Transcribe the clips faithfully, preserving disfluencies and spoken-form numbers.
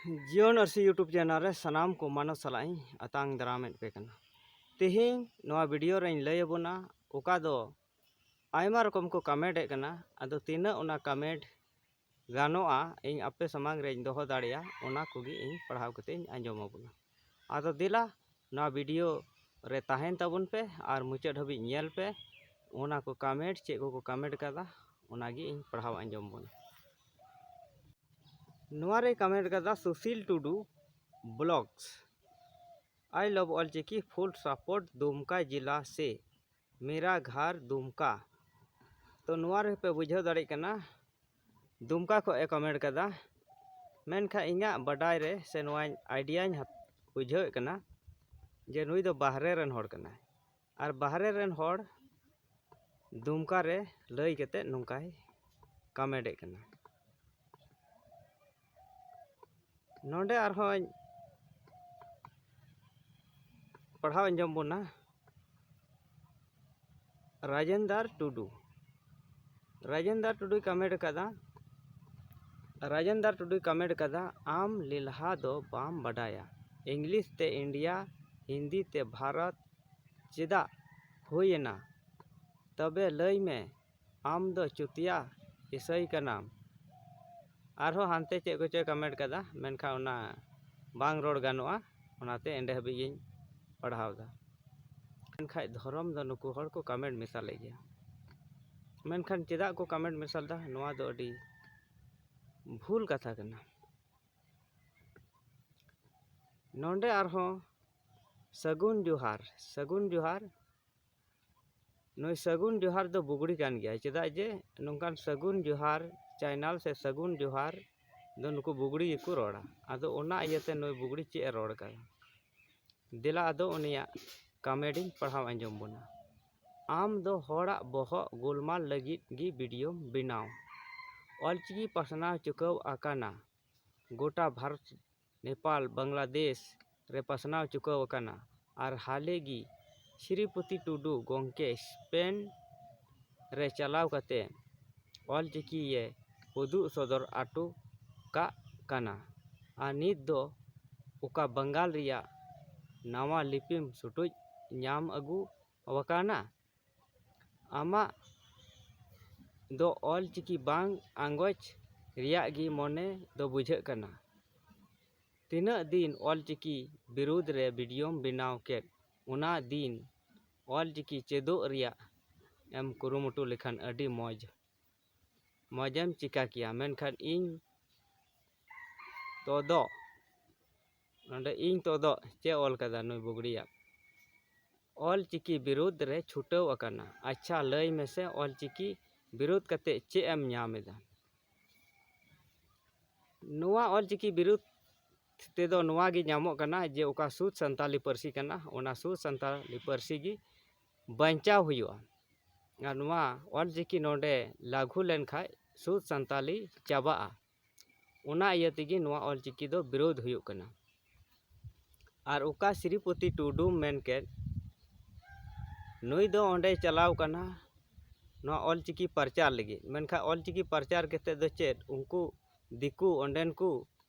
ᱡᱤᱭᱚᱱ ᱟᱹᱨᱥᱤ YouTube channel ᱨᱮ ᱥᱟᱱᱟᱢ ᱠᱚ ᱢᱟᱱᱚᱛ ᱥᱟᱞᱟᱜ ᱤᱧ ᱟᱛᱟᱝ ᱫᱟᱨᱟᱢᱮᱫ ᱯᱮ ᱠᱟᱱᱟ᱾ ᱛᱮᱦᱮᱧ ᱱᱚᱣᱟ video ᱨᱮᱧ ᱞᱟᱹᱭ ᱟᱵᱚᱱᱟ, ᱚᱠᱟ ᱫᱚ ᱟᱭᱢᱟ ᱨᱚᱠᱚᱢ ᱠᱚ comment ᱮᱫ ᱠᱟᱱᱟ᱾ ᱟᱫᱚ ᱛᱤᱱᱟᱹᱜ ᱚᱱᱟ comment ᱜᱟᱱᱚᱜᱼᱟ, ᱤᱧ ᱟᱯᱮ ᱥᱟᱢᱟᱝ ᱨᱮᱧ ᱫᱚᱦᱚ ᱫᱟᱲᱮᱭᱟᱜᱼᱟ, ᱚᱱᱟ ᱠᱚᱜᱮ ᱤᱧ ᱯᱟᱲᱦᱟᱣ ᱠᱟᱛᱮ ᱤᱧ ᱟᱸᱡᱚᱢ ᱟᱵᱚᱱᱟ᱾ ᱟᱫᱚ ᱫᱮᱞᱟ, ᱱᱚᱣᱟ video ᱨᱮ ᱛᱟᱦᱮᱱ ᱛᱟᱵᱚᱱ ᱯᱮ ᱟᱨ ᱢᱩᱪᱟᱹᱫ ᱦᱟᱹᱵᱤᱡ ᱧᱮᱞ ᱯᱮ᱾ ᱚᱱᱟ ᱠᱚ comment, ᱪᱮᱫ ᱠᱚᱠᱚ comment ᱠᱟᱫᱟ, ᱚᱱᱟᱜᱮ ᱤᱧ ᱯᱟᱲᱦᱟᱣ ᱟᱸᱡᱚᱢ ᱵᱚᱱᱟ᱾ ᱱᱚᱣᱟ ᱨᱮᱭ comment ᱠᱟᱫᱟ ᱥᱩᱥᱤᱞ ᱴᱩᱰᱩ vlogs, I love Ol Chiki, full support, ᱫᱩᱢᱠᱟ ᱡᱤᱞᱟ ᱥᱮ, ᱢᱮᱨᱟ ᱜᱷᱟᱨ ᱫᱩᱢᱠᱟ᱾ ᱛᱚ ᱱᱚᱣᱟ ᱨᱮ ᱯᱮ ᱵᱩᱡᱷᱟᱹᱣ ᱫᱟᱲᱮᱭᱟᱜ ᱠᱟᱱᱟ, ᱫᱩᱢᱠᱟ ᱠᱷᱚᱱ ᱮ comment ᱠᱟᱫᱟ᱾ ᱢᱮᱱᱠᱷᱟᱱ ᱤᱧᱟᱹᱜ ᱵᱟᱰᱟᱭ ᱨᱮ ᱥᱮ ᱱᱚᱣᱟᱧ idea ᱧ ᱦᱟᱛ-, ᱵᱩᱡᱷᱟᱹᱣᱮᱫ ᱠᱟᱱᱟ ᱡᱮ ᱱᱩᱭ ᱫᱚ ᱵᱟᱦᱨᱮ ᱨᱮᱱ ᱦᱚᱲ ᱠᱟᱱᱟᱭ᱾ ᱟᱨ ᱵᱟᱦᱨᱮ ᱨᱮᱱ ᱦᱚᱲ ᱫᱩᱢᱠᱟ ᱨᱮ ᱞᱟᱹᱭ ᱠᱟᱛᱮ ᱱᱚᱝᱠᱟᱭ comment ᱮᱫ ᱠᱟᱱᱟ᱾ ᱱᱚᱰᱮ ᱟᱨᱦᱚᱸᱧ ᱯᱟᱲᱦᱟᱣ ᱟᱸᱡᱚᱢ ᱵᱚᱱᱟ᱾ ᱨᱟᱡᱮᱱᱫᱟᱨ ᱴᱩᱰᱩ, ᱨᱟᱡᱮᱱᱫᱟᱨ ᱴᱩᱰᱩᱭ comment ᱠᱟᱫᱟ᱾ ᱨᱟᱡᱮᱱᱫᱟᱨ ᱴᱩᱰᱩᱭ comment ᱠᱟᱫᱟ, ᱟᱢ ᱞᱮᱞᱦᱟ ᱫᱚ ᱵᱟᱢ ᱵᱟᱰᱟᱭᱟ, ᱤᱝᱞᱤᱥ ᱛᱮ ᱤᱱᱰᱤᱭᱟ, ᱦᱤᱱᱫᱤ ᱛᱮ ᱵᱷᱟᱨᱚᱛ, ᱪᱮᱫᱟᱜ ᱦᱩᱭᱮᱱᱟ? ᱛᱚᱵᱮ ᱞᱟᱹᱭ ᱢᱮ, ᱟᱢ ᱫᱚ ᱪᱩᱛᱤᱭᱟ ᱤᱥᱟᱹᱭ ᱠᱟᱱᱟᱢ᱾ ᱟᱨᱦᱚᱸ ᱦᱟᱱᱛᱮ ᱪᱮᱫ ᱠᱚᱪᱚᱭ comment ᱠᱟᱫᱟ, ᱢᱮᱱᱠᱷᱟᱱ ᱚᱱᱟ ᱵᱟᱝ ᱨᱚᱲ ᱜᱟᱱᱚᱜᱼᱟ, ᱚᱱᱟᱛᱮ ᱮᱸᱰᱮ ᱦᱟᱹᱵᱤᱡ ᱜᱤᱧ ᱯᱟᱲᱦᱟᱣ ᱮᱫᱟ᱾ ᱢᱮᱱᱠᱷᱟᱱ ᱫᱷᱚᱨᱚᱢ ᱫᱚ ᱱᱩᱠᱩ ᱦᱚᱲ ᱠᱚ comment ᱢᱮᱥᱟᱞᱮᱫ ᱜᱮᱭᱟ᱾ ᱢᱮᱱᱠᱷᱟᱱ ᱪᱮᱫᱟᱜ ᱠᱚ comment ᱢᱮᱥᱟᱞ ᱮᱫᱟ, ᱱᱚᱣᱟ ᱫᱚ ᱟᱹᱰᱤ ᱵᱷᱩᱞ ᱠᱟᱛᱷᱟ ᱠᱟᱱᱟ᱾ ᱱᱚᱰᱮ ᱟᱨᱦᱚᱸ ᱥᱟᱹᱜᱩᱱ ᱡᱚᱦᱟᱨ, ᱥᱟᱹᱜᱩᱱ ᱡᱚᱦᱟᱨ᱾ ᱱᱩᱭ ᱥᱟᱹᱜᱩᱱ ᱡᱚᱦᱟᱨ ᱫᱚ ᱵᱩᱜᱲᱤ ᱠᱟᱱ ᱜᱮᱭᱟᱭ, ᱪᱮᱫᱟᱜ ᱡᱮ ᱱᱚᱝᱠᱟᱱ ᱥᱟᱹᱜᱩᱱ ᱡᱚᱦᱟᱨ channel ᱥᱮ ᱥᱟᱹᱜᱩᱱ ᱡᱚᱦᱟᱨ ᱫᱚ ᱱᱩᱠᱩ ᱵᱩᱜᱲᱤ ᱜᱮᱠᱚ ᱨᱚᱲᱟ᱾ ᱟᱫᱚ ᱚᱱᱟ ᱤᱭᱟᱹᱛᱮ ᱱᱩᱭ ᱵᱩᱜᱲᱤ ᱪᱮᱫ ᱮ ᱨᱚᱲ ᱠᱟᱫᱟ? ᱫᱮᱞᱟ ᱟᱫᱚ ᱩᱱᱤᱭᱟᱜ comment ᱤᱧ ᱯᱟᱲᱦᱟᱣ ᱟᱸᱡᱚᱢ ᱵᱚᱱᱟ᱾ ᱟᱢ ᱫᱚ ᱦᱚᱲᱟᱜ ᱵᱚᱦᱚᱜ ᱜᱳᱞᱢᱟᱞ ᱞᱟᱹᱜᱤᱫ ᱜᱮ videoᱢ ᱵᱮᱱᱟᱣ᱾ ᱚᱞᱪᱤᱠᱤ ᱯᱟᱥᱱᱟᱣ ᱪᱩᱠᱟᱹᱣ ᱟᱠᱟᱱᱟ᱾ ᱜᱚᱴᱟ ᱵᱷᱟᱨᱚᱛ, ᱱᱮᱯᱟᱞ, ᱵᱟᱝᱞᱟᱫᱮᱥ ᱨᱮ ᱯᱟᱥᱱᱟᱣ ᱪᱩᱠᱟᱹᱣ ᱟᱠᱟᱱᱟ᱾ ᱟᱨ ᱦᱟᱞᱮ ᱜᱮ ᱥᱨᱤᱯᱚᱛᱤ ᱴᱩᱰᱩ ᱜᱚᱢᱠᱮ ᱥᱯᱮᱱ ᱨᱮ ᱪᱟᱞᱟᱣ ᱠᱟᱛᱮ ᱚᱞᱪᱤᱠᱤᱭᱮ ᱩᱫᱩᱜ ᱥᱚᱫᱚᱨ ᱦᱚᱴᱚ ᱠᱟᱜ ᱠᱟᱱᱟ᱾ ᱟᱨ ᱱᱤᱛ ᱫᱚ ᱚᱠᱟ ᱵᱟᱝᱜᱟᱞ ᱨᱮᱭᱟᱜ ᱱᱟᱣᱟ ᱞᱤᱯᱤᱢ ᱥᱩᱴᱩᱡ ᱧᱟᱢ ᱟᱹᱜᱩ ᱟᱠᱟᱱᱟ? ᱟᱢᱟᱜ ᱫᱚ ᱚᱞ ᱪᱤᱠᱤ ᱵᱟᱝ ᱟᱸᱜᱚᱪ ᱨᱮᱭᱟᱜ ᱜᱮ ᱢᱚᱱᱮ ᱫᱚ ᱵᱩᱡᱷᱟᱹᱜ ᱠᱟᱱᱟ᱾ ᱛᱤᱱᱟᱹᱜ ᱫᱤᱱ ᱚᱞ ᱪᱤᱠᱤ ᱵᱤᱨᱩᱫᱽ ᱨᱮ ᱵᱷᱤᱰᱤᱭᱳᱢ ᱵᱮᱱᱟᱣ ᱠᱮᱫ, ᱚᱱᱟ ᱫᱤᱱ ᱚᱞ ᱪᱤᱠᱤ ᱪᱮᱫᱚᱜ ᱨᱮᱭᱟᱜ ᱮᱢ ᱠᱩᱨᱩᱢᱩᱴᱩ ᱞᱮᱠᱷᱟᱱ ᱟᱹᱰᱤ ᱢᱚᱡᱽ, ᱢᱚᱡᱮᱢ ᱪᱤᱠᱟ ᱠᱮᱭᱟ᱾ ᱢᱮᱱᱠᱷᱟᱱ ᱤᱧ ᱛᱚᱫᱚᱜ, ᱱᱚᱰᱮ ᱤᱧ ᱛᱚᱫᱚᱜ ᱪᱮᱫ ᱚᱞ ᱠᱟᱫᱟ ᱱᱩᱭ ᱵᱩᱜᱲᱤᱭᱟᱜ? ᱚᱞ ᱪᱤᱠᱤ ᱵᱤᱨᱩᱫᱽ ᱨᱮ ᱪᱷᱩᱴᱟᱹᱣ ᱟᱠᱟᱱᱟ᱾ ᱟᱪᱪᱷᱟ, ᱞᱟᱹᱭ ᱢᱮᱥᱮ, ᱚᱞ ᱪᱤᱠᱤ ᱵᱤᱨᱩᱫᱽ ᱠᱟᱛᱮ ᱪᱮᱫ ᱮᱢ ᱧᱟᱢ ᱮᱫᱟ? ᱱᱚᱣᱟ ᱚᱞ ᱪᱤᱠᱤ ᱵᱤᱨᱩᱫᱽ ᱛᱮᱫᱚ ᱱᱚᱣᱟ ᱜᱮ ᱧᱟᱢᱚᱜ ᱠᱟᱱᱟ ᱡᱮ ᱚᱠᱟ ᱥᱩᱫᱷ ᱥᱟᱱᱛᱟᱞᱤ ᱯᱟᱹᱨᱥᱤ ᱠᱟᱱᱟ, ᱚᱱᱟ ᱥᱩᱫᱷ ᱥᱟᱱᱛᱟᱞᱤ ᱯᱟᱹᱨᱥᱤ ᱜᱮ ᱵᱟᱧᱪᱟᱣ ᱦᱩᱭᱩᱜᱼᱟ᱾ ᱟᱨ ᱱᱚᱣᱟ ᱚᱞ ᱪᱤᱠᱤ ᱱᱚᱰᱮ ᱞᱟᱹᱜᱩ ᱞᱮᱱᱠᱷᱟᱡ ᱥᱩᱫᱷ ᱥᱟᱱᱛᱟᱞᱤ ᱪᱟᱵᱟᱜᱼᱟ᱾ ᱚᱱᱟ ᱤᱭᱟᱹ ᱛᱮᱜᱮ ᱱᱚᱣᱟ ᱚᱞ ᱪᱤᱠᱤ ᱫᱚ ᱵᱤᱨᱳᱫᱷ ᱦᱩᱭᱩᱜ ᱠᱟᱱᱟ᱾ ᱟᱨ ᱚᱠᱟ ᱥᱨᱤᱯᱚᱛᱤ ᱴᱩᱰᱩᱢ ᱢᱮᱱ ᱠᱮᱫ, ᱱᱩᱭ ᱫᱚ ᱚᱸᱰᱮᱭ ᱪᱟᱞᱟᱣ ᱠᱟᱱᱟ ᱱᱚᱣᱟ ᱚᱞ ᱪᱤᱠᱤ ᱯᱨᱚᱪᱟᱨ ᱞᱟᱹᱜᱤᱫ᱾ ᱢᱮᱱᱠᱷᱟᱱ ᱚᱞ ᱪᱤᱠᱤ ᱯᱨᱚᱪᱟᱨ ᱠᱟᱛᱮᱫ ᱫᱚ ᱪᱮᱫ ᱩᱱᱠᱩ ᱫᱤᱠᱩ ᱚᱸᱰᱮᱱ ᱠᱚ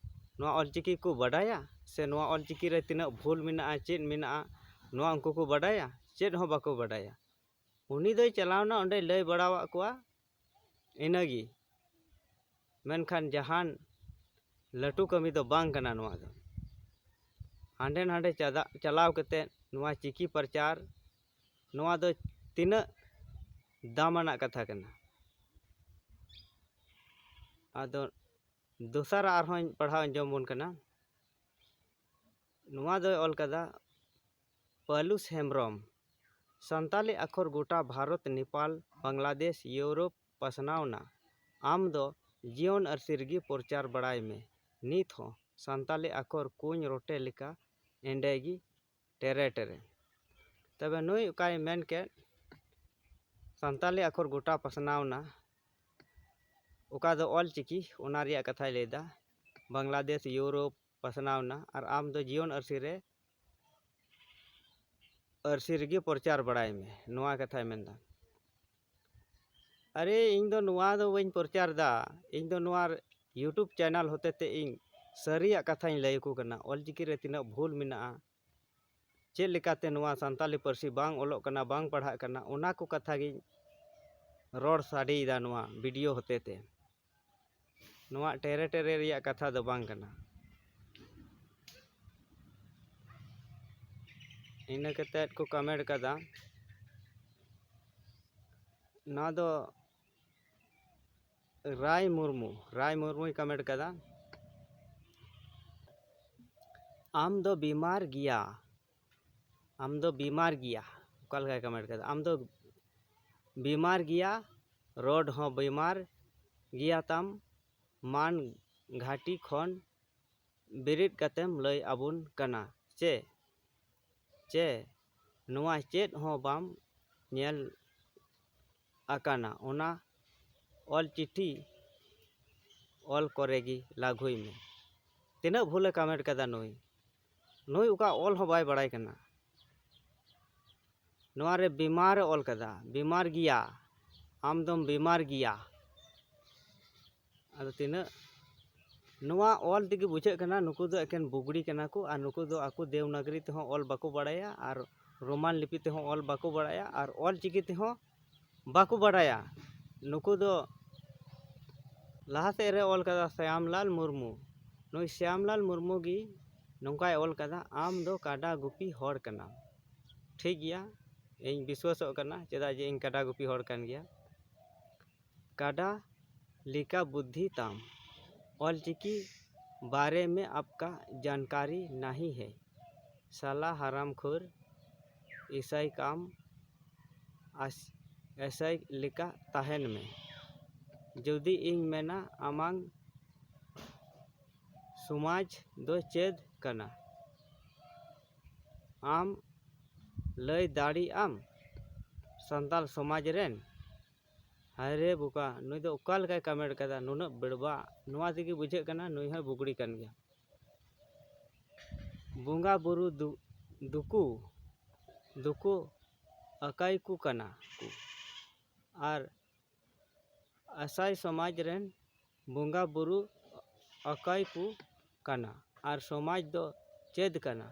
ᱱᱚᱣᱟ ᱚᱞ ᱪᱤᱠᱤ ᱠᱚ ᱵᱟᱰᱟᱭᱟ? ᱥᱮ ᱱᱚᱣᱟ ᱚᱞ ᱪᱤᱠᱤ ᱨᱮ ᱛᱤᱱᱟᱹᱜ ᱵᱷᱩᱞ ᱢᱮᱱᱟᱜᱼᱟ, ᱪᱮᱫ ᱢᱮᱱᱟᱜᱼᱟ, ᱱᱚᱣᱟ ᱩᱱᱠᱩ ᱠᱚ ᱵᱟᱰᱟᱭᱟ? ᱪᱮᱫ ᱦᱚᱸ ᱵᱟᱠᱚ ᱵᱟᱰᱟᱭᱟ᱾ ᱩᱱᱤ ᱫᱚᱭ ᱪᱟᱞᱟᱣᱱᱟ, ᱚᱸᱰᱮᱭ ᱞᱟᱹᱭ ᱵᱟᱲᱟᱣᱟᱫ ᱠᱚᱣᱟ, ᱤᱱᱟᱹᱜᱮ᱾ ᱢᱮᱱᱠᱷᱟᱱ ᱡᱟᱦᱟᱱ ᱞᱟᱹᱴᱩ ᱠᱟᱹᱢᱤ ᱫᱚ ᱵᱟᱝ ᱠᱟᱱᱟ ᱱᱚᱣᱟ ᱫᱚ᱾ ᱦᱟᱸᱰᱮ ᱱᱟᱰᱮ ᱪᱟᱫᱟ-, ᱪᱟᱞᱟᱣ ᱠᱟᱛᱮᱫ ᱱᱚᱣᱟ ᱪᱤᱠᱤ ᱯᱨᱚᱪᱟᱨ, ᱱᱚᱣᱟ ᱫᱚ ᱛᱤᱱᱟᱹᱜ ᱫᱟᱢ ᱟᱱᱟᱜ ᱠᱟᱛᱷᱟ ᱠᱟᱱᱟ᱾ ᱟᱫᱚ ᱫᱚᱥᱟᱨᱟᱜ ᱟᱨᱦᱚᱸᱧ ᱯᱟᱲᱦᱟᱣ ᱟᱸᱡᱚᱢ ᱵᱚᱱ ᱠᱟᱱᱟ᱾ ᱱᱚᱣᱟ ᱫᱚᱭ ᱚᱞ ᱠᱟᱫᱟ ᱯᱟᱹᱞᱩᱥ ᱦᱮᱢᱵᱨᱚᱢ᱾ ᱥᱟᱱᱛᱟᱞᱤ ᱟᱠᱷᱚᱨ ᱜᱚᱴᱟ ᱵᱷᱟᱨᱚᱛ, ᱱᱮᱯᱟᱞ, ᱵᱟᱝᱞᱟᱫᱮᱥ, ᱤᱭᱩᱨᱳᱯ ᱯᱟᱥᱱᱟᱣᱱᱟ᱾ ᱟᱢ ᱫᱚ ᱡᱤᱭᱚᱱ ᱟᱹᱨᱥᱤ ᱨᱮᱜᱮ ᱯᱨᱚᱪᱟᱨ ᱵᱟᱲᱟᱭ ᱢᱮ᱾ ᱱᱤᱛ ᱦᱚᱸ ᱥᱟᱱᱛᱟᱞᱤ ᱟᱠᱷᱚᱨ ᱠᱩᱧ ᱨᱚᱴᱮ ᱞᱮᱠᱟ ᱮᱸᱰᱮ ᱜᱮ ᱴᱮᱨᱮ ᱴᱮᱨᱮ᱾ ᱛᱚᱵᱮ ᱱᱩᱭ ᱚᱠᱟᱭ ᱢᱮᱱ ᱠᱮᱫ, ᱥᱟᱱᱛᱟᱞᱤ ᱟᱠᱷᱚᱨ ᱜᱚᱴᱟ ᱯᱟᱥᱱᱟᱣᱱᱟ, ᱚᱠᱟ ᱫᱚ ᱚᱞ ᱪᱤᱠᱤ, ᱚᱱᱟ ᱨᱮᱭᱟᱜ ᱠᱟᱛᱷᱟᱭ ᱞᱟᱹᱭᱫᱟ᱾ ᱵᱟᱝᱞᱟᱫᱮᱥ, ᱤᱭᱩᱨᱳᱯ ᱯᱟᱥᱱᱟᱣᱱᱟ, ᱟᱨ ᱟᱢ ᱫᱚ ᱡᱤᱭᱚᱱ ᱟᱹᱨᱥᱤ ᱨᱮ, ᱟᱹᱨᱥᱤ ᱨᱮᱜᱮ ᱯᱨᱚᱪᱟᱨ ᱵᱟᱲᱟᱭ ᱢᱮ, ᱱᱚᱣᱟ ᱠᱟᱛᱷᱟᱭ ᱢᱮᱱᱫᱟ᱾ ᱟᱨᱮ, ᱤᱧ ᱫᱚ ᱱᱚᱣᱟ ᱫᱚ ᱵᱟᱹᱧ ᱯᱨᱚᱪᱟᱨ ᱫᱟ, ᱤᱧ ᱫᱚ ᱱᱚᱣᱟ YouTube ᱪᱮᱱᱮᱞ ᱦᱚᱛᱮ ᱛᱮ ᱤᱧ ᱥᱟᱹᱨᱤᱭᱟᱜ ᱠᱟᱛᱷᱟᱧ ᱞᱟᱹᱭ ᱟᱠᱚ ᱠᱟᱱᱟ, ᱚᱞᱪᱤᱠᱤ ᱨᱮ ᱛᱤᱱᱟᱹᱜ ᱵᱷᱩᱞ ᱢᱮᱱᱟᱜᱼᱟ, ᱪᱮᱫ ᱞᱮᱠᱟᱛᱮ ᱱᱚᱣᱟ ᱥᱟᱱᱛᱟᱞᱤ ᱯᱟᱹᱨᱥᱤ ᱵᱟᱝ ᱚᱞᱚᱜ ᱠᱟᱱᱟ, ᱵᱟᱝ ᱯᱟᱲᱦᱟᱜ ᱠᱟᱱᱟ, ᱚᱱᱟ ᱠᱚ ᱠᱟᱛᱷᱟ ᱜᱤᱧ ᱨᱚᱲ ᱥᱟᱰᱮᱭᱮᱫᱟ ᱱᱚᱣᱟ ᱵᱷᱤᱰᱤᱭᱳ ᱦᱚᱛᱮ ᱛᱮ᱾ ᱱᱚᱣᱟ ᱴᱮᱨᱮ ᱴᱮᱨᱮ ᱨᱮᱭᱟᱜ ᱠᱟᱛᱷᱟ ᱫᱚ ᱵᱟᱝ ᱠᱟᱱᱟ᱾ ᱤᱱᱟᱹ ᱠᱟᱛᱮᱫ ᱠᱚ ᱠᱚᱢᱮᱱᱴ ᱠᱟᱫᱟ, ᱱᱚᱣᱟ ᱫᱚ ᱨᱟᱭ ᱢᱩᱨᱢᱩ, ᱨᱟᱭ ᱢᱩᱨᱢᱩᱭ ᱠᱚᱢᱮᱱᱴ ᱠᱟᱫᱟ, ᱟᱢ ᱫᱚ ᱵᱤᱢᱟᱨ ᱜᱮᱭᱟ, ᱟᱢ ᱫᱚ ᱵᱤᱢᱟᱨ ᱜᱮᱭᱟ᱾ ᱚᱠᱟ ᱞᱮᱠᱟᱭ ᱠᱚᱢᱮᱱᱴ ᱠᱟᱫᱟ, ᱟᱢ ᱫᱚ ᱵᱤᱢᱟᱨ ᱜᱮᱭᱟ, ᱨᱚᱲ ᱦᱚᱸ ᱵᱤᱢᱟᱨ ᱜᱮᱭᱟ ᱛᱟᱢ, ᱢᱟᱱ ᱜᱷᱟᱴᱤ ᱠᱷᱚᱱ ᱵᱮᱨᱮᱫ ᱠᱟᱛᱮᱢ ᱞᱟᱹᱭ ᱟᱵᱚᱱ ᱠᱟᱱᱟ ᱪᱮ, ᱪᱮ ᱱᱚᱣᱟ ᱪᱮᱫ ᱦᱚᱸ ᱵᱟᱢ ᱧᱮᱞ ᱟᱠᱟᱱᱟ, ᱚᱱᱟ ᱚᱞ ᱪᱤᱴᱷᱤ ᱚᱞ ᱠᱚᱨᱮ ᱜᱮ ᱞᱟᱹᱜᱩᱭ ᱢᱮ᱾ ᱛᱤᱱᱟᱹᱜ ᱵᱷᱩᱞᱮ ᱠᱚᱢᱮᱱᱴ ᱠᱟᱫᱟ ᱱᱩᱭ᱾ ᱱᱩᱭ ᱚᱠᱟ ᱚᱞ ᱦᱚᱸ ᱵᱟᱭ ᱵᱟᱲᱟᱭ ᱠᱟᱱᱟ᱾ ᱱᱚᱣᱟ ᱨᱮ ᱵᱤᱢᱟᱨᱮ ᱚᱞ ᱠᱟᱫᱟ, ᱵᱤᱢᱟᱨ ᱜᱮᱭᱟ, ᱟᱢ ᱫᱚᱢ ᱵᱤᱢᱟᱨ ᱜᱮᱭᱟ᱾ ᱟᱫᱚ ᱛᱤᱱᱟᱹᱜ ᱱᱚᱣᱟ ᱚᱞ ᱛᱮᱜᱮ ᱵᱩᱡᱷᱟᱹᱜ ᱠᱟᱱᱟ, ᱱᱩᱠᱩ ᱫᱚ ᱮᱠᱮᱱ ᱵᱩᱜᱲᱤ ᱠᱟᱱᱟ ᱠᱚ, ᱟᱨ ᱱᱩᱠᱩ ᱫᱚ ᱟᱠᱚ ᱫᱮᱣᱱᱟᱜᱽᱨᱤ ᱛᱮᱦᱚᱸ ᱚᱞ ᱵᱟᱠᱚ ᱵᱟᱲᱟᱭᱟ, ᱟᱨ ᱨᱳᱢᱟᱱ ᱞᱤᱯᱤ ᱛᱮᱦᱚᱸ ᱚᱞ ᱵᱟᱠᱚ ᱵᱟᱲᱟᱭᱟ, ᱟᱨ ᱚᱞ ᱪᱤᱠᱤ ᱛᱮᱦᱚᱸ ᱵᱟᱠᱚ ᱵᱟᱲᱟᱭᱟ᱾ ᱱᱩᱠᱩ ᱫᱚ ᱞᱟᱦᱟ ᱥᱮᱫ ᱨᱮ ᱚᱞ ᱠᱟᱫᱟ ᱥᱭᱟᱢᱞᱟᱞ ᱢᱩᱨᱢᱩ᱾ ᱱᱩᱭ ᱥᱭᱟᱢᱞᱟᱞ ᱢᱩᱨᱢᱩ ᱜᱮ ᱱᱚᱝᱠᱟᱭ ᱚᱞ ᱠᱟᱫᱟ, ᱟᱢ ᱫᱚ ᱠᱟᱰᱟ ᱜᱩᱯᱤ ᱦᱚᱲ ᱠᱟᱱᱟᱢ᱾ ᱴᱷᱤᱠ ᱜᱮᱭᱟ, ᱤᱧ ᱵᱤᱥᱣᱟᱥᱚᱜ ᱠᱟᱱᱟ, ᱪᱮᱫᱟᱜ ᱡᱮ ᱤᱧ ᱠᱟᱰᱟ ᱜᱩᱯᱤ ᱦᱚᱲ ᱠᱟᱱ ᱜᱮᱭᱟ᱾ ᱠᱟᱰᱟ ᱞᱮᱠᱟ ᱵᱩᱫᱽᱫᱷᱤ ᱛᱟᱢ, ᱚᱞᱪᱤᱠᱤ ᱵᱟᱨᱮ ᱢᱮ ᱟᱯᱠᱟ ᱡᱟᱱᱠᱟᱨᱤ ᱱᱟᱦᱤ ᱦᱮ, ᱥᱟᱞᱟ ᱦᱟᱨᱟᱢ ᱠᱷᱳᱨ, ᱤᱥᱟᱹᱭ ᱠᱟᱢ ᱟᱥ-, ᱮᱥᱟᱹᱭ ᱞᱮᱠᱟ ᱛᱟᱦᱮᱱ ᱢᱮ᱾ ᱡᱩᱫᱤ ᱤᱧ ᱢᱮᱱᱟ ᱟᱢᱟᱝ ᱥᱚᱢᱟᱡᱽ ᱫᱚ ᱪᱮᱫ ᱠᱟᱱᱟ, ᱟᱢ ᱞᱟᱹᱭ ᱫᱟᱲᱮᱭᱟᱜ ᱟᱢ ᱥᱟᱱᱛᱟᱲ ᱥᱚᱢᱟᱡᱽ ᱨᱮᱱ? ᱦᱟᱭ ᱨᱮ ᱵᱚᱠᱟ, ᱱᱩᱭ ᱫᱚ ᱚᱠᱟ ᱞᱮᱠᱟᱭ ᱠᱚᱢᱮᱱᱴ ᱠᱟᱫᱟ, ᱱᱩᱱᱟᱹᱜ ᱵᱮᱲᱵᱟ᱾ ᱱᱚᱣᱟ ᱛᱮᱜᱮ ᱵᱩᱡᱷᱟᱹᱜ ᱠᱟᱱᱟ ᱱᱩᱭ ᱦᱚᱸᱭ ᱵᱩᱜᱲᱤ ᱠᱟᱱ ᱜᱮᱭᱟ᱾ ᱵᱚᱸᱜᱟ ᱵᱩᱨᱩ ᱫᱩ-, ᱫᱩᱠᱩ, ᱫᱩᱠᱩ ᱟᱠᱟᱭ ᱠᱩ ᱠᱟᱱᱟ ᱠᱩ᱾ ᱟᱨ ᱟᱥᱟᱭ ᱥᱚᱢᱟᱡᱽ ᱨᱮᱱ ᱵᱚᱸᱜᱟ ᱵᱩᱨᱩ ᱟᱠᱟᱭ ᱠᱩ ᱠᱟᱱᱟ ᱟᱨ ᱥᱚᱢᱟᱡᱽ ᱫᱚ ᱪᱮᱫ ᱠᱟᱱᱟ,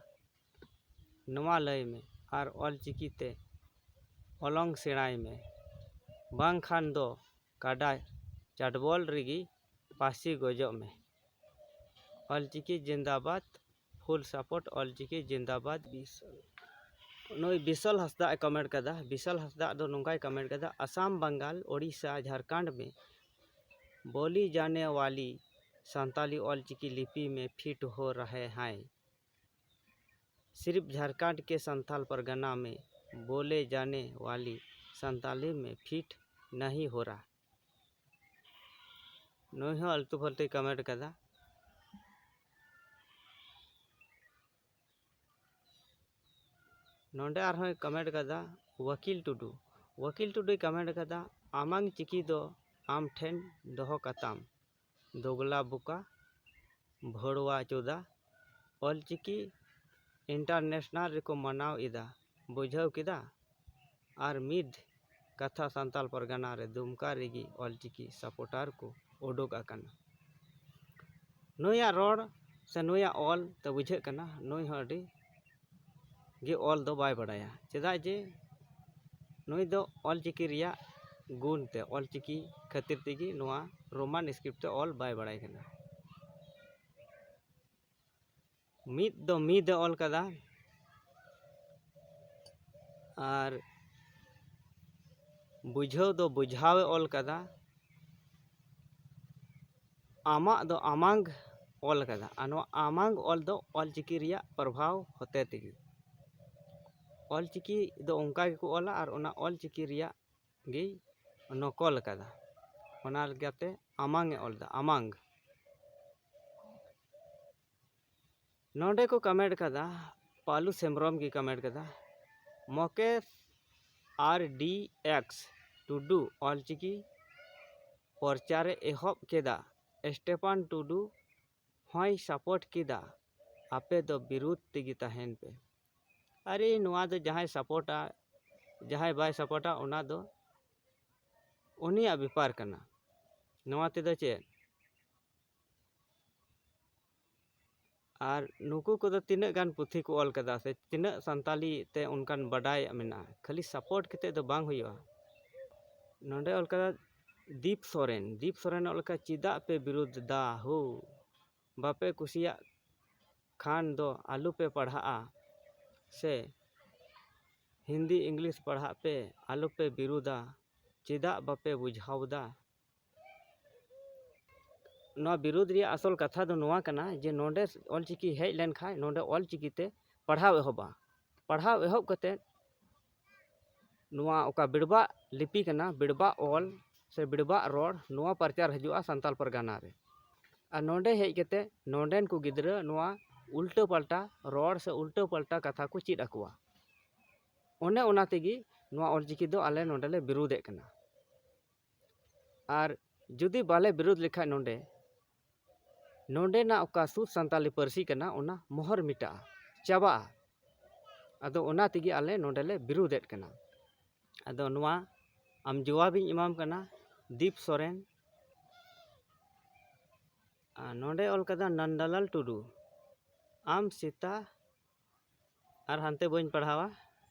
ᱱᱚᱣᱟ ᱞᱟᱹᱭ ᱢᱮ ᱟᱨ ᱚᱞᱪᱤᱠᱤ ᱛᱮ ᱚᱞᱚᱝ ᱥᱮᱬᱟᱭ ᱢᱮ, ᱵᱟᱝᱠᱷᱟᱱ ᱫᱚ ᱠᱟᱰᱟ ᱪᱟᱰᱵᱚᱞ ᱨᱮᱜᱮ ᱯᱟᱹᱥᱤ ᱜᱚᱡᱚᱜ ᱢᱮ᱾ Ol Chiki ᱡᱤᱱᱫᱟᱵᱟᱫᱽ, full support Ol Chiki ᱡᱤᱱᱫᱟᱵᱟᱫᱽ᱾ ᱵᱤᱥᱟᱞ, ᱱᱩᱭ ᱵᱤᱥᱟᱞ ᱦᱟᱸᱥᱫᱟᱜ ᱮ comment ᱠᱟᱫᱟ᱾ ᱵᱤᱥᱟᱞ ᱦᱟᱸᱥᱫᱟᱜ ᱫᱚ ᱱᱚᱝᱠᱟᱭ comment ᱠᱟᱫᱟ, "ᱟᱥᱟᱢ, ᱵᱟᱝᱜᱟᱞ, ᱳᱰᱤᱥᱟ, ᱡᱷᱟᱲᱠᱷᱚᱸᱰ ᱢᱮ ᱵᱳᱞᱤ ᱡᱟᱱᱮ ᱣᱟᱞᱤ ᱥᱟᱱᱛᱟᱞᱤ ᱚᱞᱪᱤᱠᱤ ᱞᱤᱯᱤ ᱢᱮ fit ᱦᱳ ᱨᱟᱦᱮ ᱦᱟᱭ, ᱥᱤᱨᱯ ᱡᱷᱟᱲᱠᱷᱚᱸᱰ ᱠᱮ ᱥᱟᱱᱛᱟᱞ ᱯᱟᱨᱜᱟᱱᱟ ᱢᱮ ᱵᱳᱞᱮ ᱡᱟᱱᱮ ᱣᱟᱞᱤ ᱥᱟᱱᱛᱟᱞᱤ ᱢᱮ fit ᱱᱟᱦᱤ ᱦᱳ ᱨᱟᱦᱟ᱾" ᱱᱩᱭ ᱦᱚᱸ ᱟᱞᱛᱩ ᱯᱷᱟᱞᱛᱩᱭ comment ᱠᱟᱫᱟ᱾ ᱱᱚᱰᱮ ᱟᱨᱦᱚᱸᱭ comment ᱠᱟᱫᱟ ᱣᱟᱠᱤᱞ ᱴᱩᱰᱩ᱾ ᱣᱟᱠᱤᱞ ᱴᱩᱰᱩᱭ comment ᱠᱟᱫᱟ, "ᱟᱢᱟᱝ ᱪᱤᱠᱤ ᱫᱚ ᱟᱢ ᱴᱷᱮᱱ ᱫᱚᱦᱚ ᱠᱟᱛᱟᱢ, ᱫᱳᱜᱞᱟ ᱵᱚᱠᱟ, ᱵᱷᱟᱹᱲᱣᱟ ᱪᱳᱫᱟ, ᱚᱞᱪᱤᱠᱤ international ᱨᱮᱠᱚ ᱢᱟᱱᱟᱣ ᱮᱫᱟ, ᱵᱩᱡᱷᱟᱹᱣ ᱠᱮᱫᱟ?" ᱟᱨ ᱢᱤᱫ ᱠᱟᱛᱷᱟ ᱥᱟᱱᱛᱟᱞ ᱯᱟᱨᱜᱟᱱᱟ ᱨᱮ ᱫᱩᱢᱠᱟ ᱨᱮᱜᱮ ᱚᱞᱪᱤᱠᱤ supporter ᱠᱚ ᱩᱰᱩᱠ ᱟᱠᱟᱱᱟ᱾ ᱱᱩᱭᱟᱜ ᱨᱚᱲ ᱥᱮ ᱱᱩᱭᱟᱜ ᱚᱞ ᱛᱮ ᱵᱩᱡᱷᱟᱹᱜ ᱠᱟᱱᱟ, ᱱᱩᱭ ᱦᱚᱸ ᱟᱹᱰᱤ ᱜᱮ ᱚᱞ ᱫᱚ ᱵᱟᱭ ᱵᱟᱲᱟᱭᱟ᱾ ᱪᱮᱫᱟᱜ ᱡᱮ ᱱᱩᱭ ᱫᱚ ᱚᱞᱪᱤᱠᱤ ᱨᱮᱭᱟᱜ ᱜᱩᱱ ᱛᱮ, ᱚᱞᱪᱤᱠᱤ ᱠᱷᱟᱹᱛᱤᱨ ᱛᱮᱜᱮ ᱱᱚᱣᱟ Roman script ᱛᱮ ᱚᱞ ᱵᱟᱭ ᱵᱟᱲᱟᱭ ᱠᱟᱱᱟ᱾ ᱢᱤᱫ ᱫᱚ ᱢᱤᱫ ᱮ ᱚᱞ ᱠᱟᱫᱟ, ᱟᱨ ᱵᱩᱡᱷᱟᱹᱣ ᱫᱚ ᱵᱩᱡᱷᱟᱣ ᱮ ᱚᱞ ᱠᱟᱫᱟ, ᱟᱢᱟᱜ ᱫᱚ ᱟᱢᱟᱝ ᱚᱞ ᱠᱟᱫᱟ᱾ ᱟᱨ ᱱᱚᱣᱟ ᱟᱢᱟᱝ ᱚᱞ ᱫᱚ ᱚᱞᱪᱤᱠᱤ ᱨᱮᱭᱟᱜ ᱯᱨᱚᱵᱷᱟᱣ ᱦᱚᱛᱮ ᱛᱮᱜᱮ, ᱚᱞᱪᱤᱠᱤ ᱫᱚ ᱚᱱᱠᱟ ᱜᱮᱠᱚ ᱚᱞᱟ ᱟᱨ ᱚᱱᱟ ᱚᱞᱪᱤᱠᱤ ᱨᱮᱭᱟᱜ ᱜᱮᱭ ᱱᱚᱠᱚᱞ ᱠᱟᱫᱟ᱾ ᱚᱱᱟ ᱞᱮᱠᱟᱛᱮ ᱟᱢᱟᱝ ᱮ ᱚᱞ ᱫᱟ, ᱟᱢᱟᱝ᱾ ᱱᱚᱰᱮ ᱠᱚ comment ᱠᱟᱫᱟ, ᱯᱟᱞᱩᱥ ᱦᱮᱢᱵᱨᱚᱢ ᱜᱮ comment ᱠᱟᱫᱟ, ᱢᱚᱠᱮᱥ ᱟᱨ ᱰᱤ ᱮᱠᱥ ᱴᱩᱰᱩ ᱚᱞᱪᱤᱠᱤ ᱯᱨᱚᱪᱟᱨᱮ ᱮᱦᱚᱵ ᱠᱮᱫᱟ, ᱥᱴᱮᱯᱷᱟᱱ ᱴᱩᱰᱩ ᱦᱚᱸᱭ support ᱠᱮᱫᱟ, ᱟᱯᱮ ᱫᱚ ᱵᱤᱨᱩᱫᱷ ᱛᱮᱜᱮ ᱛᱟᱦᱮᱱ ᱯᱮ᱾ ᱟᱨᱮ, ᱱᱚᱣᱟ ᱫᱚ ᱡᱟᱦᱟᱸᱭ supportᱟ, ᱡᱟᱦᱟᱸᱭ ᱵᱟᱭ supportᱟ, ᱚᱱᱟ ᱫᱚ ᱩᱱᱤᱭᱟᱜ ᱵᱮᱯᱟᱨ ᱠᱟᱱᱟ᱾ ᱱᱚᱣᱟ ᱛᱮᱫᱚ ᱪᱮᱫ? ᱟᱨ ᱱᱩᱠᱩ ᱠᱚᱫᱚ ᱛᱤᱱᱟᱹᱜ ᱜᱟᱱ ᱯᱩᱛᱷᱤ ᱠᱚ ᱚᱞ ᱠᱟᱫᱟ ᱥᱮ ᱛᱤᱱᱟᱹᱜ ᱥᱟᱱᱛᱟᱞᱤ ᱛᱮ ᱚᱱᱠᱟᱱ ᱵᱟᱰᱟᱭ ᱢᱮᱱᱟᱜᱼᱟ? ᱠᱷᱟᱹᱞᱤ ᱥᱟᱯᱳᱨᱴ ᱠᱟᱛᱮ ᱫᱚ ᱵᱟᱝ ᱦᱩᱭᱩᱜᱼᱟ᱾ ᱱᱚᱰᱮ ᱚᱞ ᱠᱟᱫᱟ ᱫᱤᱯ ᱥᱚᱨᱮᱱ᱾ ᱫᱤᱯ ᱥᱚᱨᱮᱱ ᱚᱞ ᱠᱟᱫᱟ, "ᱪᱮᱫᱟᱜ ᱯᱮ ᱵᱤᱨᱳᱫᱷ ᱫᱟ ᱦᱳ? ᱵᱟᱯᱮ ᱠᱩᱥᱤᱭᱟᱜ ᱠᱷᱟᱱ ᱫᱚ ᱟᱞᱚ ᱯᱮ ᱯᱟᱲᱦᱟᱜᱼᱟ, ᱥᱮ ᱦᱤᱱᱫᱤ ᱤᱝᱞᱤᱥ ᱯᱟᱲᱦᱟᱜ ᱯᱮ, ᱟᱞᱚ ᱯᱮ ᱵᱤᱨᱳᱫᱷᱟ, ᱪᱮᱫᱟᱜ ᱵᱟᱯᱮ ᱵᱩᱡᱷᱟᱹᱣ ᱫᱟ?" ᱱᱚᱣᱟ ᱵᱤᱨᱳᱫᱷ ᱨᱮᱭᱟᱜ ᱟᱥᱚᱞ ᱠᱟᱛᱷᱟ ᱫᱚ ᱱᱚᱣᱟ ᱠᱟᱱᱟ ᱡᱮ ᱱᱚᱰᱮ ᱚᱞᱪᱤᱠᱤ ᱦᱮᱡ ᱞᱮᱱᱠᱷᱟᱱ ᱱᱚᱰᱮ ᱚᱞᱪᱤᱠᱤ ᱛᱮ ᱯᱟᱲᱦᱟᱣ ᱮᱦᱚᱵᱟ᱾ ᱯᱟᱲᱦᱟᱣ ᱮᱦᱚᱵ ᱠᱟᱛᱮ ᱱᱚᱣᱟ ᱚᱠᱟ ᱵᱮᱲᱵᱟᱜ ᱞᱤᱯᱤ ᱠᱟᱱᱟ, ᱵᱮᱲᱵᱟᱜ ᱚᱞ ᱥᱮ ᱵᱮᱲᱵᱟᱜ ᱨᱚᱲ, ᱱᱚᱣᱟ ᱯᱨᱚᱪᱟᱨ ᱦᱤᱡᱩᱜᱼᱟ ᱥᱟᱱᱛᱟᱞ ᱯᱟᱨᱜᱟᱱᱟ ᱨᱮ᱾ ᱟᱨ ᱱᱚᱰᱮ ᱦᱮᱡ ᱠᱟᱛᱮ ᱱᱚᱰᱮᱱ ᱠᱚ ᱜᱤᱫᱽᱨᱟᱹ ᱱᱚᱣᱟ ᱩᱞᱴᱟᱹ ᱯᱟᱞᱴᱟ ᱨᱚᱲ ᱥᱮ ᱩᱞᱴᱟᱹ ᱯᱟᱞᱴᱟ ᱠᱟᱛᱷᱟ ᱠᱚ ᱪᱮᱫ ᱟᱠᱚᱣᱟ᱾ ᱚᱱᱮ ᱚᱱᱟ ᱛᱮᱜᱮ ᱱᱚᱣᱟ ᱚᱞᱪᱤᱠᱤ ᱫᱚ ᱟᱞᱮ ᱱᱚᱰᱮ ᱞᱮ ᱵᱤᱨᱳᱫᱷᱮᱫ ᱠᱟᱱᱟ᱾ ᱟᱨ ᱡᱩᱫᱤ ᱵᱟᱞᱮ ᱵᱤᱨᱳᱫᱷ ᱞᱮᱠᱷᱟᱡ ᱱᱚᱰᱮ, ᱱᱚᱰᱮᱱᱟᱜ ᱚᱠᱟ ᱥᱩᱫᱷ ᱥᱟᱱᱛᱟᱞᱤ ᱯᱟᱹᱨᱥᱤ ᱠᱟᱱᱟ, ᱚᱱᱟ ᱢᱚᱦᱚᱨ ᱢᱮᱴᱟᱜᱼᱟ, ᱪᱟᱵᱟᱜᱼᱟ᱾ ᱟᱫᱚ ᱚᱱᱟ ᱛᱮᱜᱮ ᱟᱞᱮ ᱱᱚᱰᱮ ᱞᱮ ᱵᱤᱨᱳᱫᱷᱮᱫ ᱠᱟᱱᱟ᱾ ᱟᱫᱚ ᱱᱚᱣᱟ ᱟᱢ ᱡᱚᱣᱟᱵᱤᱧ ᱮᱢᱟᱢ ᱠᱟᱱᱟ, ᱫᱤᱯ ᱥᱚᱨᱮᱱ᱾ ᱟᱨ ᱱᱚᱰᱮ ᱚᱞ ᱠᱟᱫᱟ ᱱᱟᱱᱫᱟᱞᱟᱞ ᱴᱩᱰᱩ, ᱟᱢ ᱥᱮᱛᱟ ᱟᱨ ᱦᱟᱱᱛᱮ ᱵᱟᱹᱧ ᱯᱟᱲᱦᱟᱣᱟ,